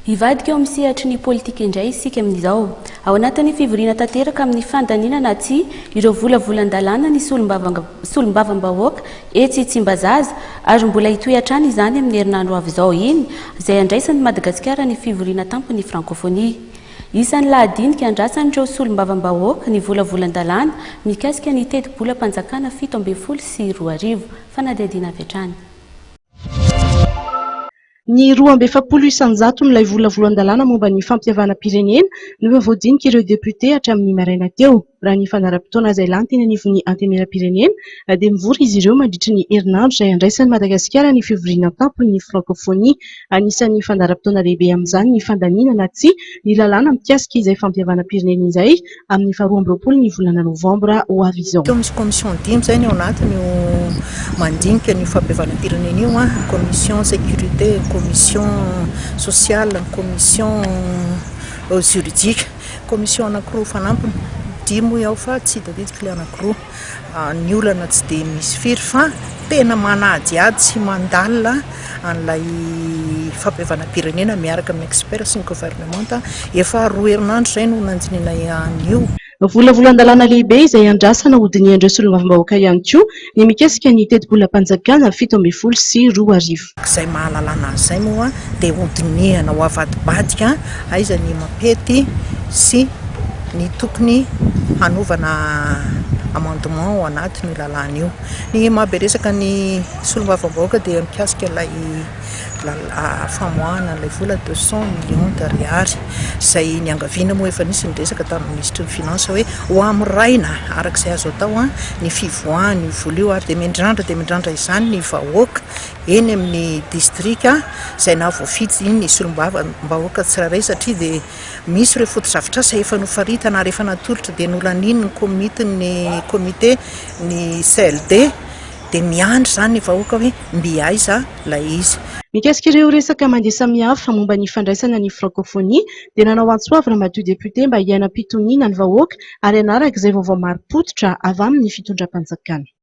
Hivadika eo amin'ny sehatry ny politika indray isika amin'izao. Ao anatin'ny fivoriana tanteraka amin'ny fandaniana na tsia ireo volavolan-dalàna ny solombavambahoaka etsy Tsimbazaza ary mbola hitohy hatrany izany amin'ny herinandro ho avy izao iny izay handraisan'i Madagasikara ny fivoriana tampon'ny Frankofonia. Isan'ny lahadinika andrasan'ireo solombavambahoaka ny volavolan-dalàna mikasika ny tetibolam-panjakana 2017. Fanadihadiana avy hatrany. Ny 42 isan-jaton'ilay volavolan-dalàna momba ny fampihavanam-pirenena no efa voadinik'ireo depiote hatramin'ny maraina teo. Raha ny fandaharam-potoana izay lany teny anivon'ny Antenimierampirenena dia mivory izy ireo mandritry ny herinandro izay handraisan'i Madagasikara ny fivoriana an-tampon'ny Frankofonia. Anisan'ny fandaharam-potoana lehibe amin'izany ny fandaniana na tsia ny lalàna mikasika izay fampihavanam-pirenena izay amin'ny faha 22 ny volana novambra ho avy izao. Misy commission dimy izay ny ao anatiny io mandinika an'io fampihavanam-pirenena io, ny commission sécurité, ny commission sociale, ny commission juridique, commission anankiroa fanampiny, dimy hoy aho fa tsy tadidiko ilay anankiroa. Ny olana tsy dia misy firy fa tena manadihady sy mandalina an'ilay fampihavanam-pirenena miaraka amin'ny experts sy ny governemanta. Efa roa herinandro izay no nandinihina an'io. Volavolan-dalàna lehibe izay andrasana hodinihan'ireo solombavambahoaka ihany koa ny mikasika ny tetibolam-panjakana 2017. Izay mahalalana an'izay moa dia hodinihana ho avadibadika aiza ny mampety sy ny tokony hanaovana amendement ao anatin'io lalàna io. Ny maha be resaka ny solombavambahoaka dia mikasika ilay famoahana an'ilay vola 200 millions d'ariary izay niangaviana moa efa nisy ny resaka tamin'ny minisitry ny finance hoe ho hamoraina araka izay azo atao ny fivoahan'io vola io ary dia miandrandra dia miandrandra izany ny vahoaka eny amin'ny distrika izay nahavoafidy ny solombavambahoaka tsirairay satria dia misy ireo fotodrafitrasa efa nofaritana ary efa natolotra dia nolanian'ny komitin'ny comité ny CLD dia miandry izany ny vahoaka hoe mby aiza ilay izy. Mikasika ireo resaka mandeha samihafa momba ny fandraisana ny frankofonia dia nanao antso avo Ramatoa Député mba hiainam-pitoniana ny vahoaka ary hanaraka izay vaovao marim-pototra avy amin'ny fitondram-panjakana.